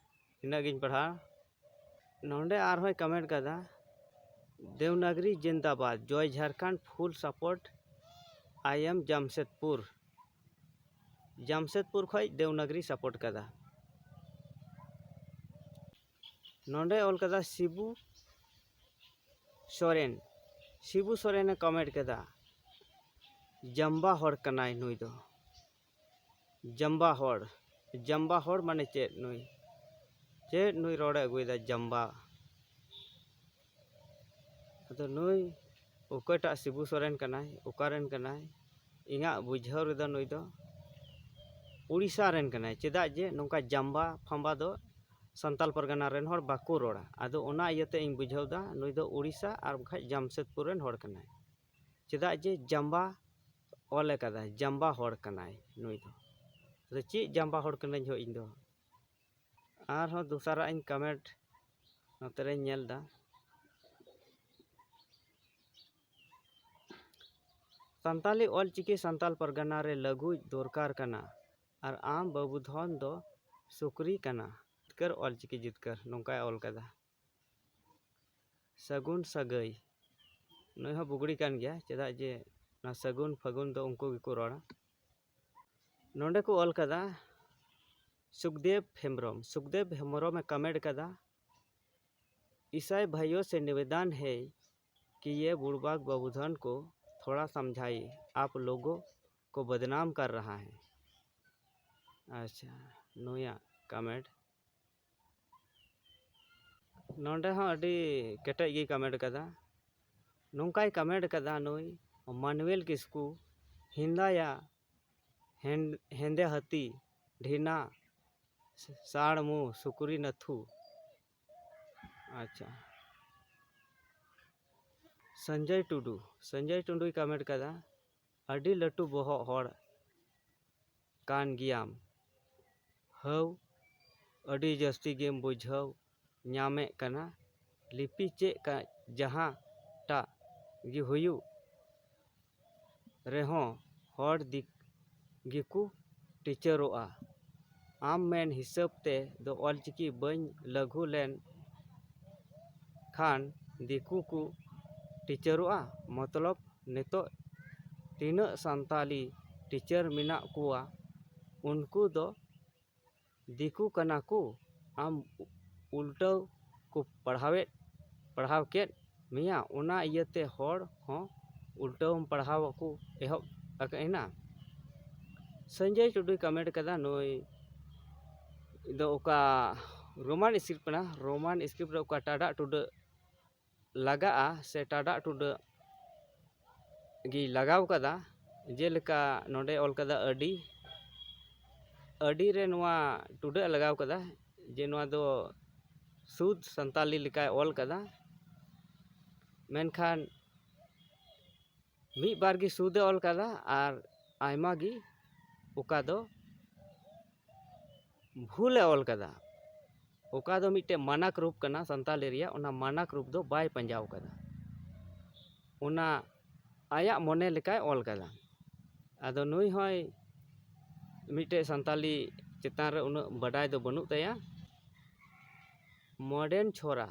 ᱤᱱᱟᱹᱜ ᱜᱤᱧ ᱯᱟᱲᱦᱟᱣᱟ᱾ ᱱᱚᱰᱮ ᱟᱨᱦᱚᱸᱭ ᱠᱚᱢᱮᱱᱴ ᱠᱟᱫᱟ, "ᱫᱮᱣᱱᱟᱜᱽᱨᱤ ᱡᱤᱱᱫᱟᱵᱟᱫ, ᱡᱚᱭ ᱡᱷᱟᱨᱠᱷᱚᱸᱰ, ᱯᱷᱩᱞ ᱥᱟᱯᱳᱨᱴ, ᱟᱭ ᱮᱢ ᱡᱟᱢᱥᱮᱫᱽᱯᱩᱨ, ᱡᱟᱢᱥᱮᱫᱽᱯᱩᱨ ᱠᱷᱚᱡ ᱫᱮᱣᱱᱟᱜᱽᱨᱤ ᱥᱟᱯᱳᱨᱴ ᱠᱟᱫᱟ᱾" ᱱᱚᱰᱮ ᱚᱞ ᱠᱟᱫᱟ ᱥᱤᱵᱩ ᱥᱚᱨᱮᱱ, ᱥᱤᱵᱩ ᱥᱚᱨᱮᱱᱮ ᱠᱚᱢᱮᱱᱴ ᱠᱟᱫᱟ, "ᱡᱟᱢᱵᱟ ᱦᱚᱲ ᱠᱟᱱᱟᱭ ᱱᱩᱭ ᱫᱚ, ᱡᱟᱢᱵᱟ ᱦᱚᱲ᱾" ᱡᱟᱢᱵᱟ ᱦᱚᱲ ᱢᱟᱱᱮ ᱪᱮᱫ? ᱱᱩᱭ ᱪᱮᱫ ᱱᱩᱭ ᱨᱚᱲᱮ ᱟᱹᱜᱩᱭᱮᱫᱟ, ᱡᱟᱢᱵᱟ? ᱟᱫᱚ ᱱᱩᱭ ᱚᱠᱚᱭᱴᱟᱜ ᱥᱤᱵᱩ ᱥᱚᱨᱮᱱ ᱠᱟᱱᱟᱭ, ᱚᱠᱟᱨᱮᱱ ᱠᱟᱱᱟᱭ? ᱤᱧᱟᱹᱜ ᱵᱩᱡᱷᱟᱹᱣ ᱨᱮᱫᱚ ᱱᱩᱭ ᱫᱚ ᱩᱲᱤᱥᱥᱟ ᱨᱮᱱ ᱠᱟᱱᱟᱭ᱾ ᱪᱮᱫᱟᱜ ᱡᱮ ᱱᱚᱝᱠᱟ ᱡᱟᱢᱵᱟ ᱯᱷᱟᱢᱵᱟ ᱫᱚ ᱥᱟᱱᱛᱟᱞ ᱯᱟᱨᱜᱟᱱᱟ ᱨᱮᱱ ᱦᱚᱲ ᱵᱟᱠᱚ ᱨᱚᱲᱟ᱾ ᱟᱫᱚ ᱚᱱᱟ ᱤᱭᱟᱹᱛᱮ ᱤᱧ ᱵᱩᱡᱷᱟᱹᱣ ᱫᱟ ᱱᱩᱭ ᱫᱚ ᱩᱲᱤᱥᱥᱟ ᱟᱨ ᱵᱟᱠᱷᱟᱡ ᱡᱟᱢᱥᱮᱫᱽᱯᱩᱨ ᱨᱮᱱ ᱦᱚᱲ ᱠᱟᱱᱟᱭ᱾ ᱪᱮᱫᱟᱜ ᱡᱮ ᱡᱟᱢᱵᱟ ᱚᱞ ᱟᱠᱟᱫᱟ, ᱡᱟᱢᱵᱟ ᱦᱚᱲ ᱠᱟᱱᱟᱭ ᱱᱩᱭ ᱫᱚ᱾ ᱟᱫᱚ ᱪᱮᱫ ᱡᱟᱢᱵᱟ ᱦᱚᱲ ᱠᱟᱹᱱᱟᱹᱧ ᱦᱳ ᱤᱧ ᱫᱚ? ᱟᱨᱦᱚᱸ ᱫᱚᱥᱟᱨᱟᱜ ᱤᱧ ᱠᱚᱢᱮᱱᱴ ᱱᱚᱛᱮ ᱨᱮᱧ ᱧᱮᱞ ᱫᱟ᱾ ᱥᱟᱱᱛᱟᱞᱤ ᱚᱞᱪᱤᱠᱤ ᱥᱟᱱᱛᱟᱞ ᱯᱟᱨᱜᱟᱱᱟ ᱨᱮ ᱞᱟᱹᱜᱩᱭᱤᱡ ᱫᱚᱨᱠᱟᱨ ᱠᱟᱱᱟ ᱟᱨ ᱟᱢ ᱵᱟᱹᱵᱩ ᱫᱷᱚᱱ ᱫᱚ ᱥᱩᱠᱨᱤ ᱠᱟᱱᱟ᱾ ᱡᱤᱛᱠᱟᱹᱨ ᱚᱞᱪᱤᱠᱤ ᱡᱤᱛᱠᱟᱹᱨ, ᱱᱚᱝᱠᱟᱭ ᱚᱞ ᱠᱟᱫᱟ᱾ ᱥᱟᱹᱜᱩᱱ ᱥᱟᱹᱜᱟᱹᱭ, ᱱᱩᱭ ᱦᱚᱸ ᱵᱩᱜᱲᱤ ᱠᱟᱱ ᱜᱮᱭᱟ, ᱪᱮᱫᱟᱜ ᱡᱮ ᱱᱚᱣᱟ ᱥᱟᱹᱜᱩᱱ ᱯᱷᱟᱹᱜᱩᱱ ᱫᱚ ᱩᱱᱠᱩ ᱜᱮᱠᱚ ᱨᱚᱲᱟ᱾ ᱱᱚᱰᱮ ᱠᱚ ᱚᱞ ᱠᱟᱫᱟ, ᱥᱩᱠᱫᱮᱵ ᱦᱮᱢᱵᱨᱚᱢ, ᱥᱩᱠᱫᱮᱵ ᱦᱮᱢᱵᱨᱚᱢᱮ ᱠᱚᱢᱮᱱᱴ ᱠᱟᱫᱟ, ईसाई भाइयों से निवेदन है कि ये बुड़बक बाबूधन को थोड़ा समझाइए, आप लोगों को बदनाम कर रहा है। ᱟᱪᱪᱷᱟ, ᱱᱩᱭᱟᱜ ᱠᱚᱢᱮᱱᱴ ᱱᱚᱰᱮ ᱦᱚᱸ ᱟᱹᱰᱤ ᱠᱮᱴᱮᱡ ᱜᱮᱭ ᱠᱚᱢᱮᱱᱴ ᱠᱟᱫᱟ᱾ ᱱᱚᱝᱠᱟᱭ ᱠᱚᱢᱮᱱᱴ ᱠᱟᱫᱟ ᱱᱩᱭ ᱢᱟᱱᱩᱭᱮᱞ ᱠᱤᱥᱠᱩ, ᱦᱤᱱᱫᱟᱭᱟ ᱦᱮᱱ-, ᱦᱮᱸᱫᱮ ᱦᱟᱹᱛᱤ, ᱰᱷᱤᱱᱟ, ᱥᱟᱲ ᱢᱩ, ᱥᱩᱠᱨᱤ ᱱᱟᱹᱛᱷᱩ᱾ ᱟᱪᱪᱷᱟ, ᱥᱚᱧᱡᱚᱭ ᱴᱩᱰᱩ, ᱥᱚᱧᱡᱚᱭ ᱴᱩᱰᱩᱭ ᱠᱚᱢᱮᱱᱴ ᱠᱟᱫᱟ, ᱟᱹᱰᱤ ᱞᱟᱹᱴᱩ ᱵᱚᱦᱚᱜ ᱦᱚᱲ ᱠᱟᱱ ᱜᱮᱭᱟᱢ᱾ ᱦᱟᱹᱣ, ᱟᱹᱰᱤ ᱡᱟᱹᱥᱛᱤ ᱜᱮᱢ ᱵᱩᱡᱷᱟᱹᱣ ᱧᱟᱢᱮᱫ ᱠᱟᱱᱟ᱾ ᱞᱤᱯᱤ ᱪᱮᱫ ᱠᱟ-, ᱡᱟᱦᱟᱸᱴᱟᱜ ᱜᱮ ᱦᱩᱭᱩᱜ ᱨᱮᱦᱚᱸ ᱦᱚᱲ ᱫᱤᱠ-, ᱜᱮᱠᱚ ᱴᱤᱪᱟᱹᱨᱚᱜᱼᱟ᱾ ᱟᱢ ᱢᱮᱱ ᱦᱤᱥᱟᱹᱵ ᱛᱮ ᱫᱚ ᱚᱞᱪᱤᱠᱤ ᱵᱟᱹᱧ ᱞᱟᱹᱜᱩ ᱞᱮᱱ ᱠᱷᱟᱱ ᱫᱤᱠᱩ ᱠᱚ ᱴᱤᱪᱟᱹᱨᱚᱜᱼᱟ? ᱢᱚᱛᱞᱚᱵ ᱱᱤᱛᱚᱜ ᱛᱤᱱᱟᱹᱜ ᱥᱟᱱᱛᱟᱞᱤ ᱴᱤᱪᱟᱨ ᱢᱮᱱᱟᱜ ᱠᱚᱣᱟ, ᱩᱱᱠᱩ ᱫᱚ ᱫᱤᱠᱩ ᱠᱟᱱᱟ ᱠᱚ, ᱟᱢ ᱩᱞᱴᱟᱹᱣ ᱠᱚ ᱯᱟᱲᱦᱟᱣᱮᱫ, ᱯᱟᱲᱦᱟᱣ ᱠᱮᱫ ᱢᱮᱭᱟ, ᱚᱱᱟ ᱤᱭᱟᱹᱛᱮ ᱦᱚᱲ ᱦᱚᱸ ᱩᱞᱴᱟᱹᱣᱮᱢ ᱯᱟᱲᱦᱟᱣ ᱠᱚ ᱮᱦᱚᱵ ᱟᱠᱟᱱᱟ᱾ ᱥᱚᱧᱡᱚᱭ ᱴᱩᱰᱩᱭ ᱠᱚᱢᱮᱱᱴ ᱠᱟᱫᱟ, ᱱᱩᱭ ᱫᱚ ᱚᱠᱟ ᱨᱳᱢᱟᱱ ᱥᱠᱨᱤᱯᱴ ᱠᱟᱱᱟ, ᱨᱳᱢᱟᱱ ᱥᱠᱨᱤᱯᱴ ᱨᱮ ᱚᱠᱟ ᱴᱟᱰᱟᱜ ᱴᱩᱰᱟᱹᱜ ᱞᱟᱜᱟᱜᱼᱟ ᱥᱮ ᱴᱟᱰᱟᱜ ᱴᱩᱰᱟᱹᱜ ᱜᱮᱭ ᱞᱟᱜᱟᱣ ᱠᱟᱫᱟ᱾ ᱡᱮᱞᱮᱠᱟ ᱱᱚᱰᱮ ᱚᱞ ᱠᱟᱫᱟ ᱟᱹᱰᱤ, ᱟᱹᱰᱤ ᱨᱮ ᱱᱚᱣᱟ ᱴᱩᱰᱟᱹᱜ ᱮ ᱞᱟᱜᱟᱣ ᱠᱟᱫᱟ, ᱡᱮ ᱱᱚᱣᱟ ᱫᱚ ᱥᱩᱫᱽ ᱥᱟᱱᱛᱟᱞᱤ ᱞᱮᱠᱟᱭ ᱚᱞ ᱠᱟᱫᱟ, ᱢᱮᱱᱠᱷᱟᱱ ᱢᱤᱫ ᱵᱟᱨ ᱜᱮ ᱥᱩᱫᱽ ᱮ ᱚᱞ ᱠᱟᱫᱟ ᱟᱨ ᱟᱭᱢᱟ ᱜᱮ ᱚᱠᱟ ᱫᱚ ᱵᱷᱩᱞ ᱮ ᱚᱞ ᱠᱟᱫᱟ᱾ ᱚᱠᱟ ᱫᱚ ᱢᱤᱫᱴᱮᱱ ᱢᱟᱱᱟᱠ ᱨᱩᱯ ᱠᱟᱱᱟ ᱥᱟᱱᱛᱟᱞᱤ ᱨᱮᱭᱟᱜ, ᱚᱱᱟ ᱢᱟᱱᱟᱠ ᱨᱩᱯ ᱫᱚ ᱵᱟᱭ ᱯᱟᱸᱡᱟᱣ ᱠᱟᱫᱟ᱾ ᱚᱱᱟ ᱟᱭᱟᱜ ᱢᱚᱱᱮ ᱞᱮᱠᱟᱭ ᱚᱞ ᱠᱟᱫᱟ᱾ ᱟᱫᱚ ᱱᱩᱭ ᱦᱚᱸᱭ ᱢᱤᱫᱴᱮᱡ ᱥᱟᱱᱛᱟᱞᱤ ᱪᱮᱛᱟᱱ ᱨᱮ ᱩᱱᱟᱹᱜ ᱵᱟᱰᱟᱭ ᱫᱚ ᱵᱟᱹᱱᱩᱜ ᱛᱟᱭᱟ᱾ ᱢᱚᱰᱮᱱ ᱪᱷᱚᱨᱟ,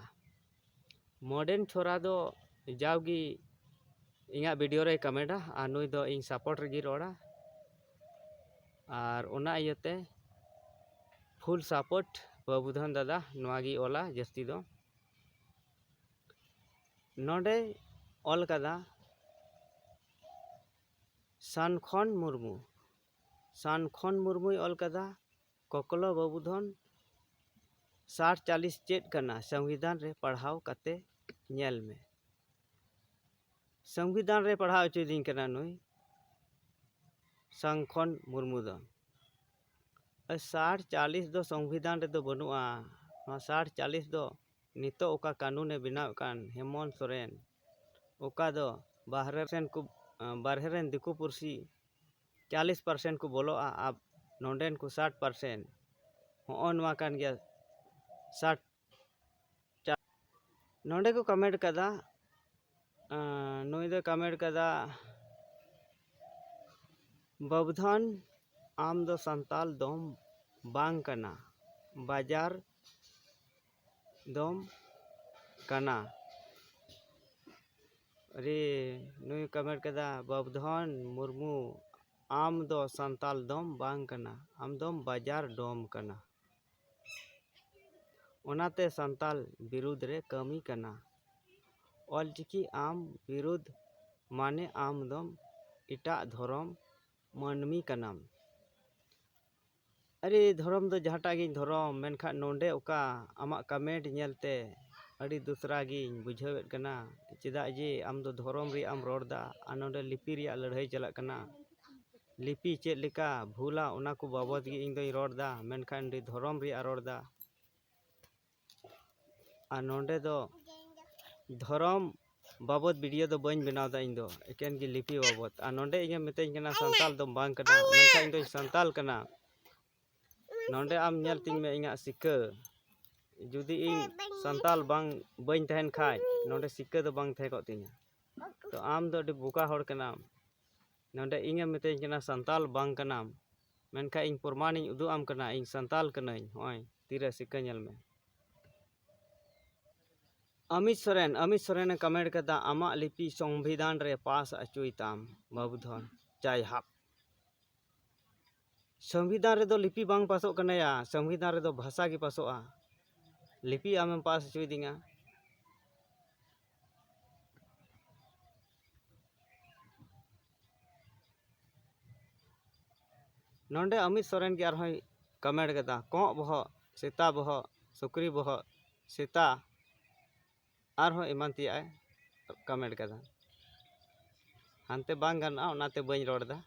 ᱢᱚᱰᱮᱱ ᱪᱷᱚᱨᱟ ᱫᱚ ᱡᱟᱣᱜᱮ ᱤᱧᱟᱹᱜ ᱵᱷᱤᱰᱤᱭᱳ ᱨᱮᱭ ᱠᱚᱢᱮᱱᱴᱟ, ᱟᱨ ᱱᱩᱭ ᱫᱚ ᱤᱧ ᱥᱟᱯᱳᱨᱴ ᱨᱮᱜᱮ ᱨᱚᱲᱟ᱾ ᱟᱨ ᱚᱱᱟ ᱤᱭᱟᱹᱛᱮ ᱯᱷᱩᱞ ᱥᱟᱯᱳᱨᱴ ᱵᱟᱹᱵᱩᱫᱷᱚᱱ ᱫᱟᱫᱟ, ᱱᱚᱣᱟ ᱜᱮᱭ ᱚᱞᱟ ᱡᱟᱹᱥᱛᱤ ᱫᱚ᱾ ᱱᱚᱰᱮᱭ ᱚᱞ ᱠᱟᱫᱟ ᱥᱟᱱᱠᱷᱚᱱ ᱢᱩᱨᱢᱩ, ᱥᱟᱱᱠᱷᱚᱱ ᱢᱩᱨᱢᱩᱭ ᱚᱞ ᱠᱟᱫᱟ, ᱠᱚᱠᱞᱚ ᱵᱟᱹᱵᱩᱫᱷᱚᱱ, ᱥᱟᱴ ᱪᱟᱞᱤᱥ ᱪᱮᱫ ᱠᱟᱱᱟ ᱥᱚᱝᱵᱤᱫᱷᱟᱱ ᱨᱮ ᱯᱟᱲᱦᱟᱣ ᱠᱟᱛᱮ ᱧᱮᱞ ᱢᱮ᱾ ᱥᱚᱝᱵᱤᱫᱷᱟᱱ ᱨᱮ ᱯᱟᱲᱦᱟᱣ ᱦᱚᱪᱚᱭᱤᱫᱤᱧ ᱠᱟᱱᱟ ᱱᱩᱭ ᱥᱟᱝᱠᱷᱚᱱ ᱢᱩᱨᱢᱩ ᱫᱚ᱾ ᱥᱟᱴ ᱪᱟᱞᱤᱥ ᱫᱚ ᱥᱚᱝᱵᱤᱫᱷᱟᱱ ᱨᱮᱫᱚ ᱵᱟᱹᱱᱩᱜᱼᱟ᱾ ᱱᱚᱣᱟ ᱥᱟᱴ ᱪᱟᱞᱤᱥ ᱫᱚ ᱱᱤᱛᱚᱜ ᱚᱠᱟ ᱠᱟᱹᱱᱩᱱᱮ ᱵᱮᱱᱟᱣᱮᱫ ᱠᱟᱱ ᱦᱮᱢᱚᱱᱛ ᱥᱚᱨᱮᱱ, ᱚᱠᱟ ᱫᱚ ᱵᱟᱦᱨᱮ ᱨᱮᱱ ᱠᱚ, ᱵᱟᱦᱨᱮ ᱨᱮᱱ ᱫᱤᱠᱩ ᱯᱩᱨᱥᱤ ᱪᱟᱞᱤᱥ ᱯᱟᱨᱥᱮᱱᱴ ᱠᱚ ᱵᱚᱞᱚᱜᱼᱟ, ᱟᱨ ᱱᱚᱰᱮᱱ ᱠᱚ ᱥᱟᱴ ᱯᱟᱨᱥᱮᱱᱴ᱾ ᱦᱚᱸᱜᱼᱚ ᱱᱚᱣᱟ ᱠᱟᱱ ᱜᱮᱭᱟ ᱥᱟᱴ᱾ ᱱᱚᱰᱮ ᱠᱚ ᱠᱚᱢᱮᱱᱴ ᱠᱟᱫᱟ, ᱟᱸ, ᱱᱩᱭ ᱫᱚᱭ ᱠᱚᱢᱮᱱᱴ ᱠᱟᱫᱟ, ᱵᱟᱵᱩᱫᱷᱚᱱ, ᱟᱢ ᱫᱚ ᱥᱟᱱᱛᱟᱞ ᱫᱚᱢ ᱵᱟᱝ ᱠᱟᱱᱟ, ᱵᱟᱡᱟᱨ ᱫᱚᱢ ᱠᱟᱱᱟ᱾ ᱟᱨᱮ, ᱱᱩᱭ ᱠᱚᱢᱮᱱᱴ ᱠᱟᱫᱟ, ᱵᱟᱵᱩᱫᱷᱚᱱ ᱢᱩᱨᱢᱩ, ᱟᱢ ᱫᱚ ᱥᱟᱱᱛᱟᱞ ᱫᱚᱢ ᱵᱟᱝ ᱠᱟᱱᱟ, ᱟᱢ ᱫᱚᱢ ᱵᱟᱡᱟᱨ ᱰᱚᱢ ᱠᱟᱱᱟ᱾ ᱚᱱᱟᱛᱮ ᱥᱟᱱᱛᱟᱞ ᱵᱤᱨᱩᱫᱽ ᱨᱮ ᱠᱟᱹᱢᱤ ᱠᱟᱱᱟ᱾ ᱚᱞᱪᱤᱠᱤ ᱟᱢ ᱵᱤᱨᱩᱫᱽ ᱢᱟᱱᱮ ᱟᱢ ᱫᱚᱢ ᱮᱴᱟᱜ ᱫᱷᱚᱨᱚᱢ ᱢᱟᱹᱱᱢᱤ ᱠᱟᱱᱟᱢ᱾ ᱟᱨᱮ, ᱫᱷᱚᱨᱚᱢ ᱫᱚ ᱡᱟᱦᱟᱸᱴᱟᱜ ᱜᱤᱧ ᱫᱷᱚᱨᱚᱢ, ᱢᱮᱱᱠᱷᱟᱱ ᱱᱚᱰᱮ ᱚᱠᱟ ᱟᱢᱟᱜ ᱠᱚᱢᱮᱱᱴ ᱧᱮᱞᱛᱮ ᱟᱹᱰᱤ ᱫᱩᱥᱨᱟ ᱜᱤᱧ ᱵᱩᱡᱷᱟᱹᱣᱮᱫ ᱠᱟᱱᱟ᱾ ᱪᱮᱫᱟᱜ ᱡᱮ ᱟᱢ ᱫᱚ ᱫᱷᱚᱨᱚᱢ ᱨᱮᱭᱟᱜ ᱮᱢ ᱨᱚᱲ ᱮᱫᱟ, ᱟᱨ ᱱᱚᱰᱮ ᱞᱤᱯᱤ ᱨᱮᱭᱟᱜ ᱞᱟᱹᱲᱦᱟᱹᱭ ᱪᱟᱞᱟᱜ ᱠᱟᱱᱟ᱾ ᱞᱤᱯᱤ ᱪᱮᱫ ᱞᱮᱠᱟ ᱵᱷᱩᱞᱟ, ᱚᱱᱟ ᱠᱚ ᱵᱟᱵᱚᱫ ᱜᱮ ᱤᱧ ᱫᱚᱧ ᱨᱚᱲ ᱮᱫᱟ, ᱢᱮᱱᱠᱷᱟᱱ ᱟᱹᱰᱤ ᱫᱷᱚᱨᱚᱢ ᱨᱮᱭᱟᱜ ᱨᱚᱲ ᱮᱫᱟ᱾ ᱟᱨ ᱱᱚᱰᱮ ᱫᱚ ᱫᱷᱚᱨᱚᱢ ᱵᱟᱵᱚᱫ ᱵᱷᱤᱰᱤᱭᱳ ᱫᱚ ᱵᱟᱹᱧ ᱵᱮᱱᱟᱣ ᱮᱫᱟ ᱤᱧ ᱫᱚ, ᱮᱠᱮᱱ ᱜᱮ ᱞᱤᱯᱤ ᱵᱟᱵᱚᱫ᱾ ᱟᱨ ᱱᱚᱰᱮ ᱤᱧᱮ ᱢᱤᱛᱟᱹᱧ ᱠᱟᱱᱟ ᱥᱟᱱᱛᱟᱞ ᱫᱚᱢ ᱵᱟᱝ ᱠᱟᱱᱟ, ᱢᱮᱱᱠᱷᱟᱱ ᱤᱧ ᱫᱚᱧ ᱥᱟᱱᱛᱟᱞ ᱠᱟᱱᱟ᱾ ᱱᱚᱰᱮ ᱟᱢ ᱧᱮᱞ ᱛᱤᱧ ᱢᱮ ᱤᱧᱟᱹᱜ ᱥᱤᱠᱟᱹ᱾ ᱡᱩᱫᱤ ᱤᱧ ᱥᱟᱱᱛᱟᱞ ᱵᱟᱝ, ᱵᱟᱹᱧ ᱛᱟᱦᱮᱱ ᱠᱷᱟᱡ, ᱱᱚᱰᱮ ᱥᱤᱠᱟᱹ ᱫᱚ ᱵᱟᱝ ᱛᱟᱦᱮᱸ ᱠᱚᱜ ᱛᱤᱧᱟ᱾ ᱛᱚ ᱟᱢ ᱫᱚ ᱟᱹᱰᱤ ᱵᱚᱠᱟ ᱦᱚᱲ ᱠᱟᱱᱟᱢ᱾ ᱱᱚᱰᱮ ᱤᱧᱮᱢ ᱢᱤᱛᱟᱹᱧ ᱠᱟᱱᱟ ᱥᱟᱱᱛᱟᱞ ᱵᱟᱝ ᱠᱟᱱᱟᱢ, ᱢᱮᱱᱠᱷᱟᱱ ᱤᱧ ᱯᱨᱚᱢᱟᱱᱤᱧ ᱩᱫᱩᱜ ᱟᱢ ᱠᱟᱱᱟ ᱤᱧ ᱥᱟᱱᱛᱟᱞ ᱠᱟᱹᱱᱟᱹᱧ᱾ ᱱᱚᱜᱼᱚᱭ ᱛᱤᱨᱮ ᱥᱤᱠᱟᱹ ᱧᱮᱞ ᱢᱮ᱾ ᱚᱢᱤᱛ ᱥᱚᱨᱮᱱ, ᱚᱢᱤᱛ ᱥᱚᱨᱮᱱᱮ ᱠᱚᱢᱮᱱᱴ ᱠᱟᱫᱟ, ᱟᱢᱟᱜ ᱞᱤᱯᱤ ᱥᱚᱝᱵᱤᱫᱷᱟᱱ ᱨᱮ ᱯᱟᱥ ᱦᱚᱪᱚᱭ ᱛᱟᱢ ᱵᱟᱹᱵᱩ ᱫᱷᱚᱱ᱾ ᱡᱟᱭ ᱦᱟᱯ, ᱥᱚᱝᱵᱤᱫᱷᱟᱱ ᱨᱮᱫᱚ ᱞᱤᱯᱤ ᱵᱟᱝ ᱯᱟᱥᱚᱜ ᱠᱟᱱᱟᱭᱟ, ᱥᱚᱝᱵᱤᱫᱷᱟᱱ ᱨᱮᱫᱚ ᱵᱷᱟᱥᱟ ᱜᱮ ᱯᱟᱥᱚᱜᱼᱟ᱾ ᱞᱤᱯᱤ ᱟᱢᱮᱢ ᱯᱟᱥ ᱦᱚᱪᱚᱭᱫᱤᱧᱟ᱾ ᱱᱚᱰᱮ ᱚᱢᱤᱛ ᱥᱚᱨᱮᱱ ᱜᱮ ᱟᱨᱦᱚᱸᱭ ᱠᱚᱢᱮᱱᱴ ᱠᱮᱫᱟ, ᱠᱚᱸᱜ ᱵᱚᱦᱚᱜ, ᱥᱮᱛᱟ ᱵᱚᱦᱚᱜ, ᱥᱩᱠᱨᱤ ᱵᱚᱦᱚᱜ, ᱥᱮᱛᱟ, ᱟᱨᱦᱚᱸ ᱮᱢᱟᱱ ᱛᱮᱭᱟᱜ ᱮ ᱠᱚᱢᱮᱱᱴ ᱠᱟᱫᱟ᱾ ᱦᱟᱱᱛᱮ ᱵᱟᱝ ᱜᱟᱱᱚᱜᱼᱟ, ᱚᱱᱟᱛᱮ ᱵᱟᱹᱧ ᱨᱚᱲ ᱮᱫᱟ᱾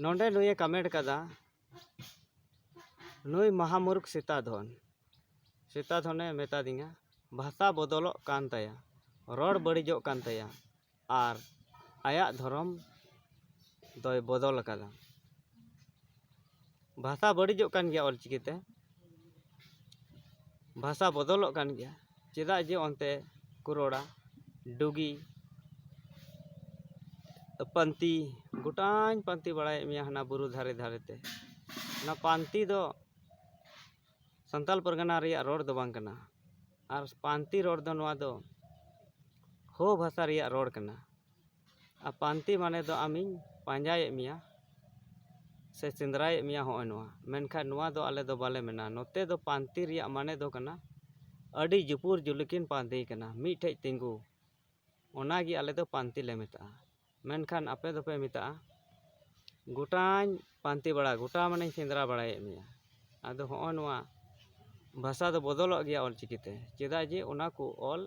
ᱱᱚᱰᱮ ᱱᱩᱭᱮ ᱠᱚᱢᱮᱱᱴ ᱠᱟᱫᱟ, ᱱᱩᱭ ᱢᱟᱦᱟᱢᱩᱨᱩᱠᱷ ᱥᱮᱛᱟ ᱫᱷᱚᱱ, ᱥᱮᱛᱟ ᱫᱷᱚᱱᱮ ᱢᱮᱛᱟ ᱫᱤᱧᱟ, ᱵᱷᱟᱥᱟ ᱵᱚᱫᱚᱞᱚᱜ ᱠᱟᱱ ᱛᱟᱭᱟ, ᱨᱚᱲ ᱵᱟᱹᱲᱤᱡᱚᱜ ᱠᱟᱱ ᱛᱟᱭᱟ ᱟᱨ ᱟᱭᱟᱜ ᱫᱷᱚᱨᱚᱢ ᱫᱚᱭ ᱵᱚᱫᱚᱞ ᱟᱠᱟᱫᱟ᱾ ᱵᱷᱟᱥᱟ ᱵᱟᱹᱲᱤᱡᱚᱜ ᱠᱟᱱ ᱜᱮᱭᱟ ᱚᱞᱪᱤᱠᱤ ᱛᱮ, ᱵᱷᱟᱥᱟ ᱵᱚᱫᱚᱞᱚᱜ ᱠᱟᱱ ᱜᱮᱭᱟ᱾ ᱪᱮᱫᱟᱜ ᱡᱮ ᱚᱱᱛᱮ ᱠᱚ ᱨᱚᱲᱟ ᱰᱩᱜᱤ, ᱯᱟᱱᱛᱤ, ᱜᱚᱴᱟᱧ ᱯᱟᱱᱛᱤ ᱵᱟᱲᱟᱭᱮᱫ ᱢᱮᱭᱟ ᱦᱟᱱᱟ ᱵᱩᱨᱩ ᱫᱷᱟᱨᱮ ᱫᱷᱟᱨᱮ ᱛᱮ᱾ ᱚᱱᱟ ᱯᱟᱱᱛᱤ ᱫᱚ ᱥᱟᱱᱛᱟᱞ ᱯᱟᱨᱜᱟᱱᱟ ᱨᱮᱭᱟᱜ ᱨᱚᱲ ᱫᱚ ᱵᱟᱝ ᱠᱟᱱᱟ᱾ ᱟᱨ ᱯᱟᱱᱛᱤ ᱨᱚᱲ ᱫᱚ ᱱᱚᱣᱟ ᱫᱚ ᱦᱳ ᱵᱷᱟᱥᱟ ᱨᱮᱭᱟᱜ ᱨᱚᱲ ᱠᱟᱱᱟ᱾ ᱟᱨ ᱯᱟᱱᱛᱤ ᱢᱟᱱᱮ ᱫᱚ ᱟᱢᱤᱧ ᱯᱟᱸᱡᱟᱭᱮᱫ ᱢᱮᱭᱟ ᱥᱮ ᱥᱮᱸᱫᱽᱨᱟᱭᱮᱫ ᱢᱮᱭᱟ, ᱦᱚᱸᱜᱼᱚᱭ ᱱᱚᱣᱟ᱾ ᱢᱮᱱᱠᱷᱟᱱ ᱱᱚᱣᱟ ᱫᱚ ᱟᱞᱮ ᱫᱚ ᱵᱟᱞᱮ ᱢᱮᱱᱟ᱾ ᱱᱚᱛᱮ ᱫᱚ ᱯᱟᱱᱛᱤ ᱨᱮᱭᱟᱜ ᱢᱟᱱᱮ ᱫᱚ ᱠᱟᱱᱟ ᱟᱹᱰᱤ ᱡᱩᱯᱩᱨ ᱡᱩᱞᱩᱠᱤᱱ ᱯᱟᱱᱛᱤ ᱠᱟᱱᱟ, ᱢᱤᱫ ᱴᱷᱮᱡ ᱛᱤᱸᱜᱩ, ᱚᱱᱟᱜᱮ ᱟᱞᱮ ᱫᱚ ᱯᱟᱱᱛᱤ ᱞᱮ ᱢᱮᱛᱟᱜᱼᱟ᱾ ᱢᱮᱱᱠᱷᱟᱱ ᱟᱯᱮ ᱫᱚᱯᱮ ᱢᱮᱛᱟᱜᱼᱟ ᱜᱚᱴᱟᱧ ᱯᱟᱱᱛᱮ ᱵᱟᱲᱟ, ᱜᱚᱴᱟ ᱢᱟᱱᱮᱧ ᱥᱮᱸᱫᱽᱨᱟ ᱵᱟᱲᱟᱭᱮᱫ ᱢᱮᱭᱟ᱾ ᱟᱫᱚ ᱦᱚᱸᱜᱼᱚ ᱱᱚᱣᱟ ᱵᱷᱟᱥᱟ ᱫᱚ ᱵᱚᱫᱚᱞᱚᱜ ᱜᱮᱭᱟ ᱚᱞᱪᱤᱠᱤ ᱛᱮ, ᱪᱮᱫᱟᱜ ᱡᱮ ᱚᱱᱟ ᱠᱚ ᱚᱞ